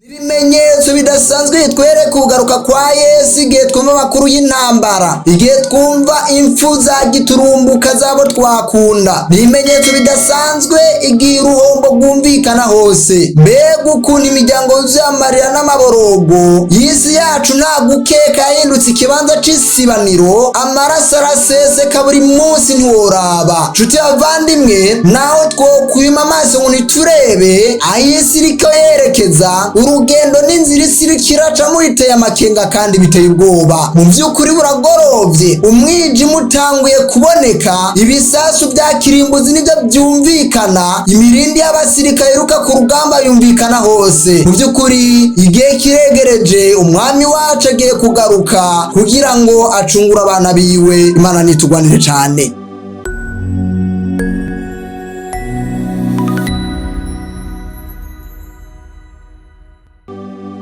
Ibimenyetso bidasanzwe bitwereka kugaruka kwa Yesu igihe twumva amakuru y'intambara, igihe twumva impfu za giturumbuka z'abo twakunda. Ni ibimenyetso bidasanzwe igihe uruhombo rwumvikana hose. Mbega ukuntu imiryango yuzuye amarira n'amaborogo! Y'isi yacu nta gukeka yahindutse ikibanza c'isibaniro, amaraso araseseka buri munsi ntiworaba. Nshuti bavandimwe, naho twokwima amaso ngo ntiturebe aho isi iriko yerekeza, urugendo n'inzira isi iriko iracamwo biteye amakenga kandi biteye ubwoba. Mu vy'ukuri buragorovye, umwijima utanguye kuboneka, ibisasu vya kirimbuzi nivyo vyumvikana, imirindi y'abasirikare iruka ku rugamba yumvikana hose. Mu vy'ukuri igihe kiregereje, umwami wacu agiye kugaruka kugira ngo acungure abana biwe. Imana nitugwanire cane.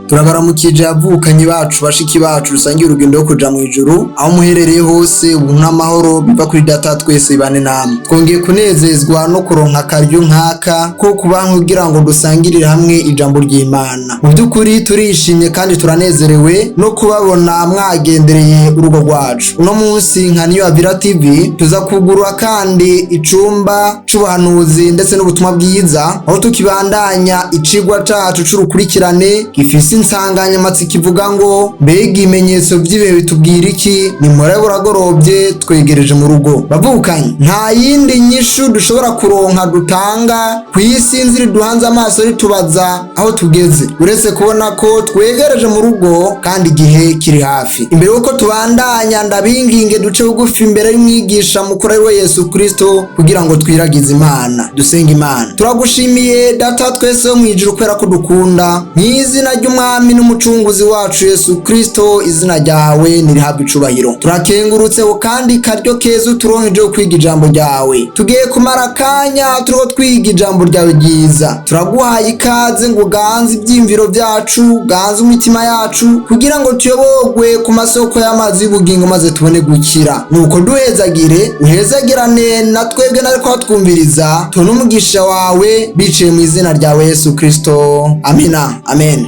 Turabaramukije abavukanyi bacu, bashiki bacu rusangiye urugendo rwo kuja mw'ijuru, aho muherereye hose, ubuntu n'amahoro biva kuri Data twese bibane namwe. Twongeye kunezezwa no kuronka akaryo nk'aka ko kuba kugira ngo dusangirire hamwe ijambo ry'Imana. Mu by'ukuri turishimye kandi turanezerewe no kubabona mwagendereye urugo rwacu. Uno munsi nka New Avira TV tuza kugurura kandi icumba c'ubuhanuzi ndetse n'ubutumwa bwiza, aho tukibandanya icigwa cacu c'urukurikirane gifise insanganyamatsiko ivuga ngo mbega ibimenyetso by'ibihe bitubwira iki? Ni mpore buragorovye, twegereje mu rugo. Bavukanye, nta yindi nyishu dushobora kuronka dutanga ku isi nzira duhanze amaso ritubaza aho tugeze, uretse kubona ko twegereje mu rugo kandi igihe kiri hafi. Imbere yuko tubandanya, ndabinginge duce bugufi imbere y'umwigisha mukuru ari we Yesu Kristo kugira ngo twiragize Imana, dusenge Imana. Turagushimiye Data twese wo mw'ijuru kubera ko dukunda, mw'izina ry'Umwami n'Umucunguzi wacu Yesu Kristo, izina ryawe nirihabwe icubahiro. Turakengurutse kandi karyo keza uturonkeje kwiga ijambo ryawe. Tugiye kumara akanya turiko twiga ijambo ryawe ryiza. Turaguhaye ikaze ngo uganze ivyiyumviro vyacu, uganze imitima yacu, kugira ngo tuyoborwe ku masoko y'amazi y'ubugingo maze tubone gukira. Nuko duhezagire, uhezagirane na twebwe nariko twumviriza, tubone umugisha wawe biciye mu izina ryawe Yesu Kristo. Amina, amen.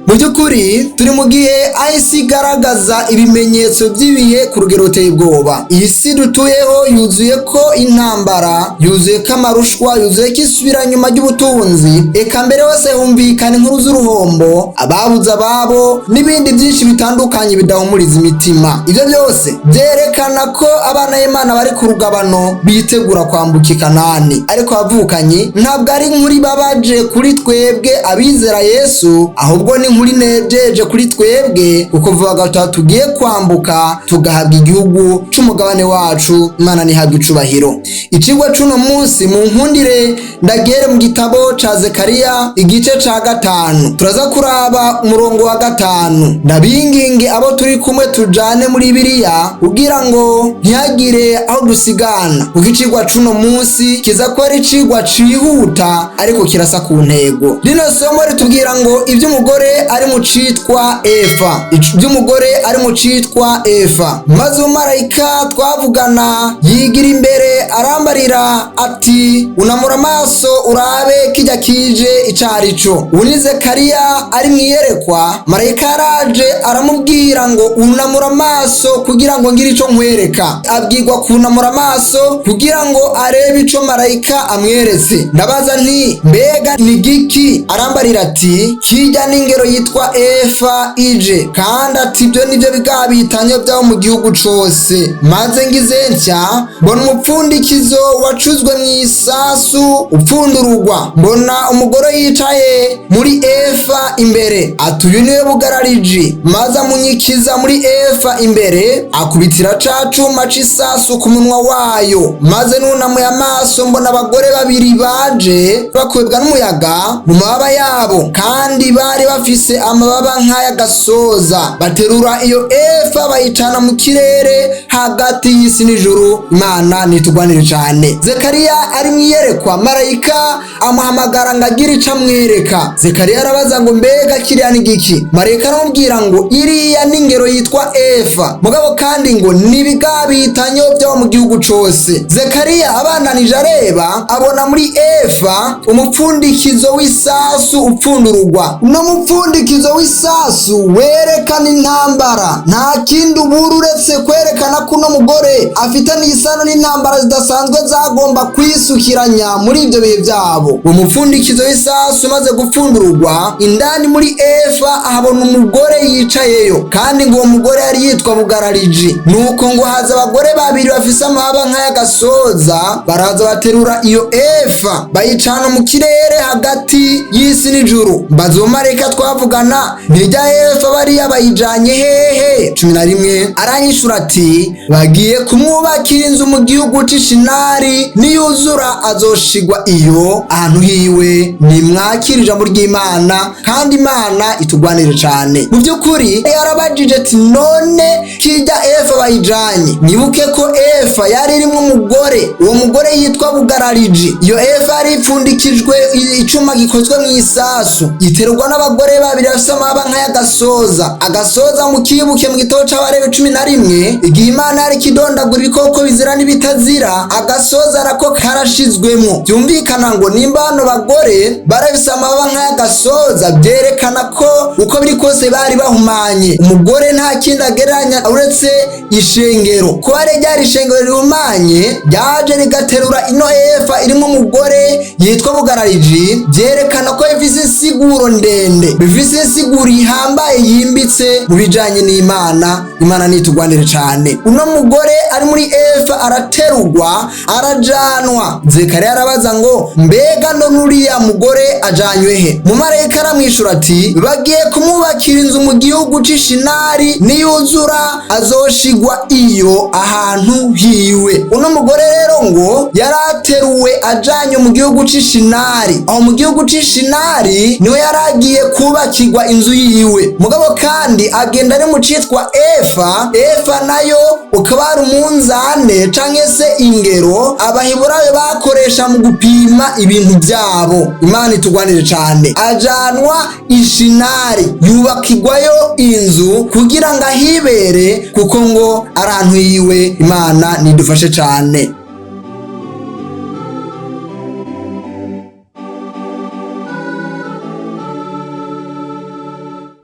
Mu by'ukuri turi mu gihe aho isi igaragaza ibimenyetso by'ibihe ku rugero ruteye ubwoba. Iyi si dutuyeho yuzuye ko intambara, yuzuye ko amarushwa, yuzuye ko isubiranyuma ry'ubutunzi, eka mbere hose humvikana inkuru z'uruhombo, ababuze ababo n'ibindi byinshi bitandukanye bidahumuriza imitima. Ibyo byose byerekana ko abana b'Imana bari ku rugabano bitegura kwambuka i Kanani. Ariko abavukanyi, ntabwo ari inkuru ibabaje kuri twebwe abizera Yesu, ahubwo ni inkuru inejeje kuri twebwe, kuko vuba gato tugiye kwambuka tugahabwa igihugu c'umugabane wacu. Imana nihabwe icubahiro. Icigwa c'uno munsi mu nkundire ndagere mu gitabo ca Zekariya igice ca 5, turaza kuraba umurongo wa 5. Ndabinginge abo turi kumwe tujane muri Bibiliya kugira ngo ntihagire aho dusigana, kuko icigwa c'uno munsi kiza kuba ari icigwa cihuta ariko kirasa ku ntego. Rino somo ritubwira ngo ivy'umugore ari mu citwa Efa, ivy'umugore ari mu citwa Efa. Maze umumarayika twavugana yigira imbere arambarira ati unamura amaso urabe kijya kije icarico. Ubu ni Zekariya ari mwiyerekwa, marayika yaraje aramubwira ngo unamura amaso kugira ngo ngire ico nkwereka. Abwirwa kunamura amaso kugira ngo arebe ico marayika amweretse. Ndabaza nti mbega ni giki? Arambarira ati kijya n'ingero yitwa Efa ije, kandi ati ibyo nivyo bigabitanyo byabo mu gihugu cose. Maze ngize ntya mbona umupfundikizo wacuzwe mu isasu upfundurugwa, mbona umugore yicaye muri Efa imbere, ati uyu niwe bugarariji. Maze amunyikiza muri Efa imbere, akubitira ca cuma c'isasu ku munwa wayo. Maze nunamuye amaso mbona abagore babiri baje bakwebwa n'umuyaga mu mababa yabo, kandi bari bafise bafise amababa nk'ay'agasoza, baterura iyo efa bayicana mu kirere hagati y'isi n'ijuru. Imana nitugwanire cane. Zekariya ari mwiyerekwa, marayika amuhamagara ngo agire ico amwereka. Zekariya arabaza ngo mbega kiriya ni giki? Marayika aramubwira ngo iriya ni ingero yitwa efa, mugabo kandi ngo nibigabitanyo byo mu gihugu cose. Zekariya abandanije areba, abona muri efa umupfundikizo w'isasu upfundurugwa. Uno mupfundikizo w'isasu werekana intambara, nta kindi ubura uretse kwerekana ko uno mugore afitanye isano n'intambara zidasanzwe zagomba kwisukiranya muri ibyo bihe byabo. Uwo mupfundikizo w'isasu umaze gupfundurugwa, indani muri efa ahabona umugore yicayeyo, kandi ngo uwo mugore yari yitwa Bugarariji. Nuko ngo haza abagore babiri bafise amababa nk'ay'agasoza, baraza baterura iyo efa bayicana mu kirere hagati y'isi n'ijuru. Mbaza uwo marayika twavugana, ntirya efa bariya bayijanye hehe? 11 aranyishura ati bagiye kumwubakira inzu mu gihugu c'Ishinari, niyuzura azoshigwa iyo ahantu hiwe. Nimwakira ijambo ry'Imana, kandi Imana itugwanire cane. Mu by'ukuri yarabajije ati none kirya efa bayijanye? Nibuke ko efa yari irimwo umugore, uwo mugore yitwa Bugarariji. Iyo efa yari ipfundikijwe icuma gikozwe mu isasu, iterwa n'abagore babiri bafise amababa nk'ay'agasoza. Agasoza mukibuke mu gitabo c'Abarebi 11, igihe Imana yari ikidondagura ibikoko bizira n'ibitazira, agasoza nako karashizwemo. Byumvikana ngo nimba bano bagore barafise amababa nk'ay'agasoza, byerekana ko uko biri kose bari bahumanye. Umugore nta kindi agereranya uretse ishengero. Kuba rero ryari ishengero rihumanye ryaje rigaterura ino efa irimo umugore yitwa Bugarariji, byerekana ko bifise insiguro ndende, bifise insiguro ihambaye yimbitse mu bijanye n'Imana. Imana nitugwanire cane. Uno mugore ari muri efa araterugwa arajanwa. Zekariya arabaza ngo mbega none uriya mugore ajanywe he? Mumarayika aramwishura ati bagiye kumwubakira inzu mu gihugu c'Ishinari, niyuzura azoshigwa iyo ahantu hiwe. Uno mugore rero ngo yarateruwe ajanywe mu gihugu c'Ishinari. Aho mu gihugu c'Ishinari niwe yaragiye kubakirwa inzu yiwe, mugabo kandi agenda ari mu citwa efa. Efa nayo ukaba ari umunzane canke se ingero Abaheburayo bakoresha mu gupima ibintu byabo. Imana itugwanire cane. Ajanwa Ishinari, yubakirwayo inzu kugira ngo ahibere, kuko ngo ari ahantu yiwe. Imana nidufashe cane.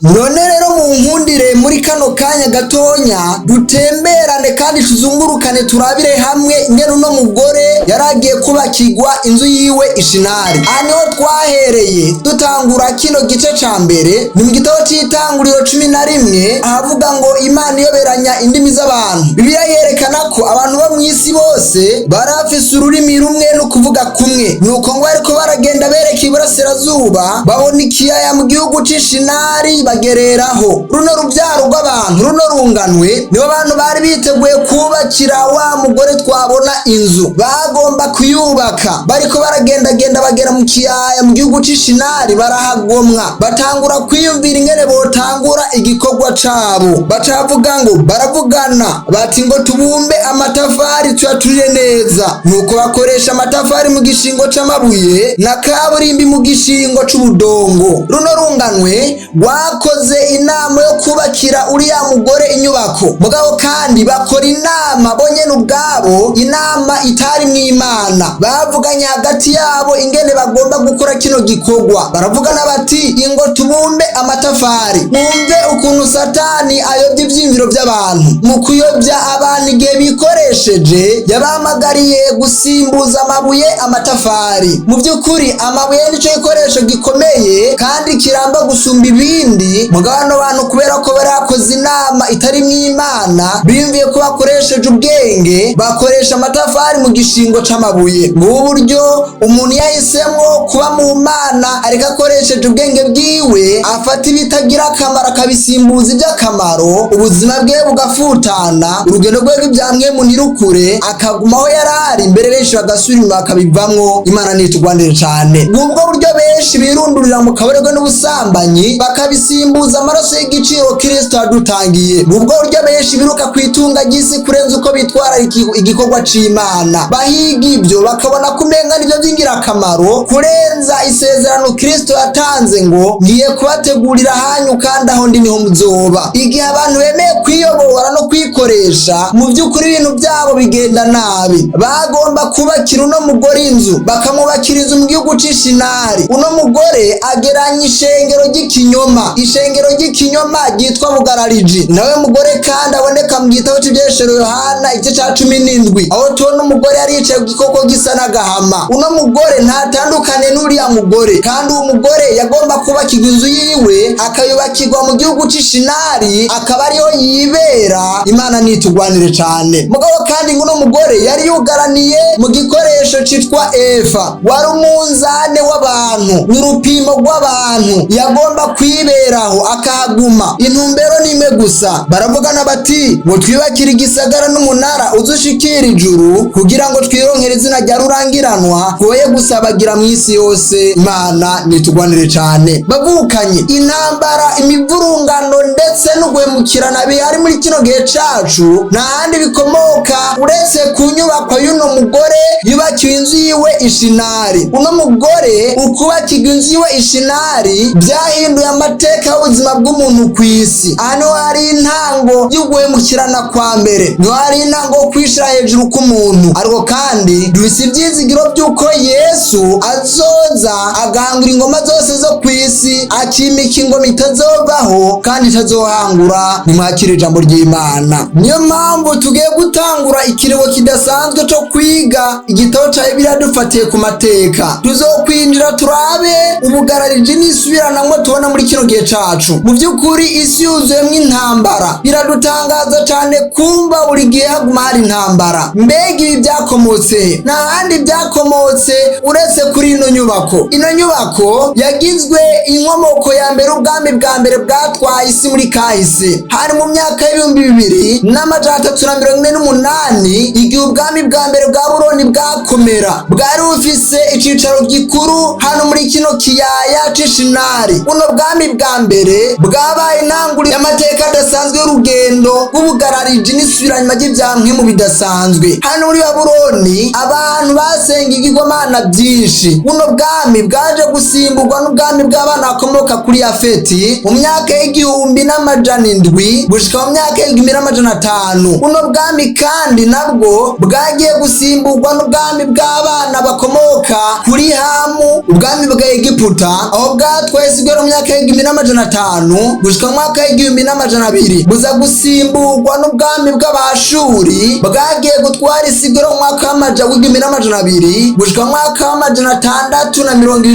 None rero munkundire muri kano kanya gatonya dutemberane kandi tuzungurukane, turabire hamwe ingene uno mugore yaragiye kubakirwa inzu yiwe Ishinari. Aha niho twahereye dutangura kino gice ca mbere, ni mu gitabo c'Itanguriro 11, ahavuga ngo Imana iyoberanya indimi z'abantu. Bibiliya yerekana ko abantu bo mw'isi bose barafise ururimi rumwe n'ukuvuga kumwe. Nuko ngo bariko baragenda bereka iburasirazuba, babona ikiyaya mu gihugu c'Ishinari, bagereraho. Runo rubyaro rw'abantu, runo runganwe, nibo bantu bari biteguye kubakira wa mugore twabona inzu, bagomba kuyubaka. Bariko baragendagenda bagera mu kiyaya mu gihugu c'Ishinari, barahagomwa, batangura kwiyumvira ingene botangura igikorwa cabo. Bacavuga ngo baravugana bati ngo tubumbe amatafari tuyaturire neza. Nuko bakoresha amatafari mu gishingo c'amabuye na kaburimbi mu gishingo c'ubudongo. Runo runganwe rwakoze inama yo kubakira uriya mugore inyubako, mugabo kandi bakora inama bonyene ubwabo, inama itari mw'Imana. Bavuganye hagati yabo ingene bagomba gukora kino gikorwa, baravugana bati ingo tubumbe amatafari. Mwumve ukuntu Satani ayobya ivyiyumviro by'abantu. Mu kuyobya abantu igihe bikoresheje, yabahamagariye gusimbuza amabuye amatafari. Mu by'ukuri amabuye nico gikoresho gikomeye kandi kiramba gusumba ibindi, mugabo bano bantu kubera ko barakoze inama nyubakwa itarimwo Imana, biyumviye ko bakoresheje ubwenge, bakoresha amatafari mu gishingo c'amabuye. Ngubu buryo umuntu yahisemwo kuba mu Mana ariko akoresheje ubwenge bwiwe, afata ibitagira akamaro akabisimbuza iby'akamaro, ubuzima bwe bugafutana, urugendo rwe rw'ibya mpwemu ntirukure, akaguma aho yari ari, mbere benshi bagasubira inyuma bakabivamwo. Imana nitugwanire cane. Ngubwo buryo benshi birundurira mu kaborerwe n'ubusambanyi, bakabisimbuza amaraso y'igiciro Kristo yadutangiye. Ngubwo buryo benshi biruka ku itunga ry'isi kurenza uko bitwararika igikorwa c'Imana. Bahiga ibyo bakabona kumenga nivyo vy'ingirakamaro kurenza isezerano Kristo yatanze ngo ngiye kubategurira ahanyu kandi aho ndi niho muzoba. Igihe abantu bemeye kwiyobora no kwikoresha, mu by'ukuri ibintu byabo bigenda nabi. Bagomba kubakira uno mugore inzu, bakamwubakira inzu mu gihugu c'Ishinari. Uno mugore ageranya ishengero ry'ikinyoma, ishengero ry'ikinyoma ryitwa Bugarariji. Nawe mugore kandi aboneka mu gitabo c'Ivyeshero Yohana igice ca 17, aho tubona umugore yari yicaye ku gikoko gisa n'agahama. Uno mugore ntatandukanye n'uriya mugore, kandi uwo mugore yagomba kubakirwa inzu yiwe, akayubakirwa mu gihugu c'Ishinari, akaba ariho yibera. Imana nitugwanire cane. Mugabo kandi ngo uno mugore yari yugaraniye mu gikoresho citwa efa, wari umunzane w'abantu, n'urupimo rw'abantu, yagomba kwiberaho akahaguma. Intumbero ni imwe gusa, baravugana bati ngo twiyubakire igisagara n'umunara uzushikira ijuru, kugira ngo twironkere izina rya rurangiranwa, twoye gusabagira mu isi yose. Imana nitugwanire cane. Bavukanye, intambara, imivurungano ndetse no guhemukirana bihari muri kino gihe cacu nta handi bikomoka uretse ku nyubako y'uno mugore yubakiwe inzu yiwe Ishinari. Uno mugore ukubakirwa inzu yiwe Ishinari byahinduye amateka y'ubuzima bw'umuntu ku isi. Aha niho hari intango y'uguhemukirana kwa mbere, niho hari intango yo kwishira hejuru k'umuntu. Ariko kandi dufise ivyizigiro by'uko Yesu azoza agahangura ingoma zose zo ku isi, akimika ingoma itazovaho kandi itazohangura. Nimwakire ijambo ry'Imana. Niyo mpamvu tugiye gutangura ikirego kidasanzwe co kwiga igitabo ca Bibiliya dufatiye ku mateka. Tuzokwinjira turabe ubugarariji n'isubiranamwo tubona muri kino gihe cacu. Mu by'ukuri isi yuzuyemwo intambara. Biradutangaza cane kumva buri gihe haguma hari intambara. Mbega ibi byakomotse? Nta handi byakomotse uretse kuri ino nyubako. Ino nyubako yagizwe inkomoko ya mbere, ubwami bwa mbere bwatwaye isi muri kahise. Hari mu myaka y'2348, igihe ubwami bwa mbere bwa Buroni bwakomera, bwari bufise icicaro gikuru hano muri kino kiyaya c'Ishinari. Buno bwami bwa mbere bwabaye intanguriro y'amateka adasanzwe y'urugendo rw'ubugarariji n'isubiranyuma ry'ivyampwemu bidasanzwe. Hano muri Babuloni abantu basenga ibigirwamana byinshi. Buno bwami bwaje gusimburwa n'ubwami bw'abana bakomoka kuri Yafeti mu myaka y'1700 gushika mu myaka y'1500. Buno bwami kandi nabwo bwagiye gusimburwa n'ubwami bw'abana bakomoka kuri Hamu, ubwami bwa Egiputa, aho bwatwaye isigara mu myaka y'1500 gushika mu mwaka w'1200, buza gusimburwa n'ubwami bw'Abashuri bwagiye gutwara isigara mu mwaka w'1200 gushika mu mwaka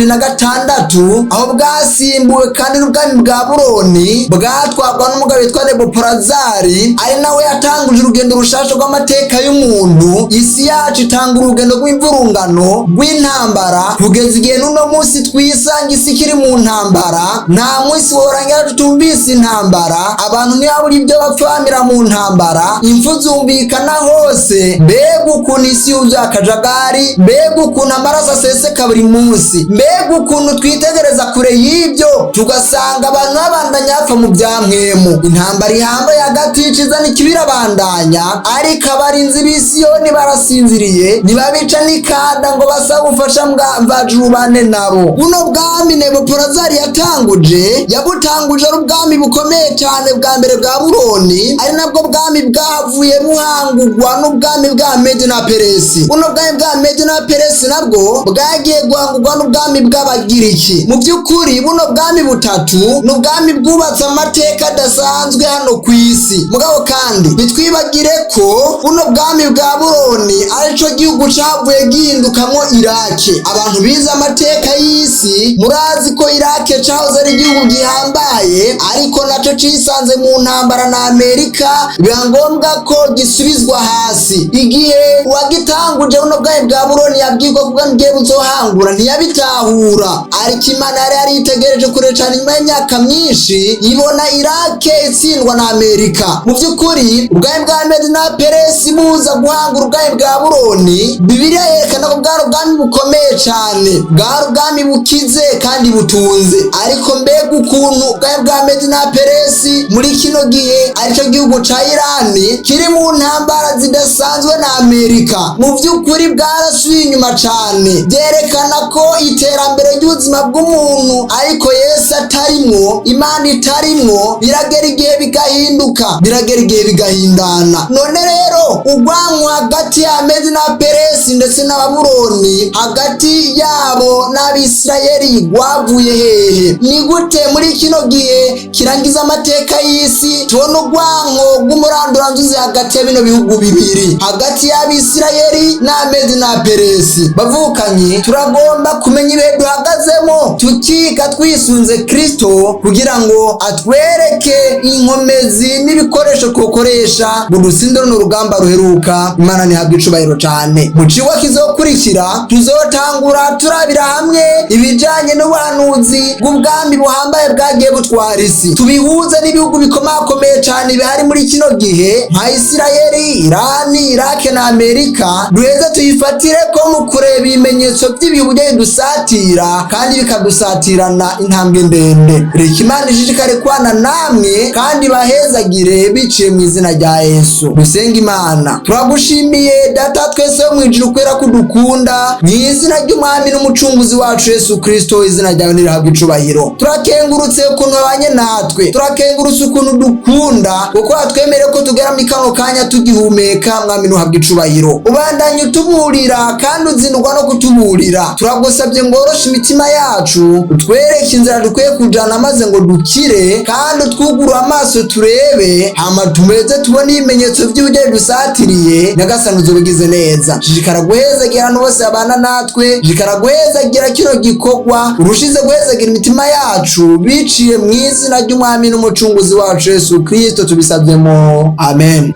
w'626, aho bwasimbuwe kandi n'ubwami bwa Buroni bwatwarwa n'umugabo witwa Neboporazari, ari nawe yatanguje urugendo rushasha rw'amateka y'umuntu. Isi yacu itanga urugendo rw'imvurungano rw'intambara kugeza igihe n'uno munsi twisanga isi ikiri mu ntambara. Nta munsi worangira tutumvise intambara. Abantu ntibabura ibyo bapfamira mu ntambara, impfu zumvikana hose. Mbega ukuntu isi yuzuye akajagari! Mbega ukuntu amaraso aseseka buri munsi! Mbega ukuntu twitegereza kure y'ibyo tugasanga abantu babandanya bapfa mu bya mpwemu! Intambara ihambaye hagati y'iciza n'ikibirabandanya, ariko abarinzi b'Isiyoni barasinziriye, ntibabica n'ikanda ngo basabe ubufasha mvajuru bane nabo. Buno bwami Neboporazari yatanguje, yabutanguje ari ubwami bukomeye cyane bwa mbere bwa Buroni, ari nabwo bwami bwahavuye buhangurwa n'ubwami bwa Medi na Peresi. Buno bwami bwa Medi na Peresi nabwo bwagiye guhangurwa n'ubwami bw'Abagiriki. Mu by'ukuri buno bwami butatu ni ubwami bwubatse amateka adasanzwe hano ku isi. Mugabo kandi ntitwibagire ko buno bwami bwa Buroni arico gihugu cavuye gihindukamwo Irake. Abantu bize amateka y'isi murazi ko Irake cahoze ari igihugu gihambaye, ariko naco cisanze mu ntambara na Amerika. Amerika, biba ngombwa ko gisubizwa hasi. Igihe uwagitanguje buno bwami bwa Babuloni yabwirwa ko ubwami bwiwe buzohangura, ntiyabitahura, ariko Imana yari yaritegereje kure cane. Nyuma y'imyaka myinshi ibona Irake itsindwa na Amerika. Mu by'ukuri, ubwami bwa Medi na Peresi buza guhangura ubwami bwa Babuloni, Bibiliya yerekana ko bwari ubwami bukomeye cane, bwari ubwami bukize kandi butunze. Ariko mbega ukuntu ubwami bwa Medi na Peresi muri kino gihe, aricyo gihugu ca Irani, kiri mu ntambara zidasanzwe na Amerika, mu by'ukuri bwarasubiye inyuma cane! Byerekana ko iterambere ry'ubuzima bw'umuntu, ariko Yesu atarimwo, Imana itarimwo, biragera igihe bigahinduka, biragera igihe bigahindana. None rero urwanko hagati ya Medi na Peresi ndetse n'Ababuloni, hagati yabo n'Abisirayeli, rwavuye hehe? Ni gute muri kino gihe kirangiza amateka y'isi tubona urwanko rw'umuranduranzuzi hagati ya bino bihugu bibiri, hagati y'Abisirayeli n'Amedi na Peresi? Bavukanye, turagomba kumenya ibihe duhagazemo, tukiga twisunze Kristo kugira ngo atwereke inkomezi n'ibikoresho twokoresha ngo dutsinde runo rugamba ruheruka. Imana ntihabwe icubahiro cane. Mu cigwa kizokurikira tuzotangura turabira hamwe ibijanye n'ubuhanuzi bw'ubwami buhambaye bwagiye butwara isi, tubihuze n'ibihugu bikomakomeye cane bihari muri kino gihe nka Isirayeli, Irani, Irake na Amerika. Duheze tuyifatire ko mu kureba ibimenyetso by'ibihe uburyo bidusatira kandi bikadusatirana intambwe ndende. Reka Imana ishishikare kwana namwe kandi bahezagire biciye mu izina rya Yesu. Dusenga Imana. Turagushimiye, Data twese wo mu ijuru, kubera ko udukunda. Mu izina ry'Umwami n'Umucunguzi wacu Yesu Kristo, izina ryawe nirihabwa icubahiro. Turakengurutse ukuntu wabanye natwe, turakengurutse ukuntu dukunda, kuko watwemereye ko tugera muri kano kanya tugihumeka. Mwami, ntuhabwe icubahiro. Ubandanye utuburira kandi uzindurwa no kutuburira. Turagusabye ngo woroshe imitima yacu, utwereke inzira dukwiye kujana maze ngo dukire, kandi utwugurure amaso turebe, hama tumeze tubone ibimenyetso by'uburyo bidusatiriye. Nyagasani, uzobigize neza. Shishikara guhezagira abantu bose babana natwe, shishikara guhezagira kino gikorwa, urushize guhezagira imitima yacu, biciye mu izina ry'Umwami n'Umucunguzi wacu Yesu Kristo tubisabyemo, amen.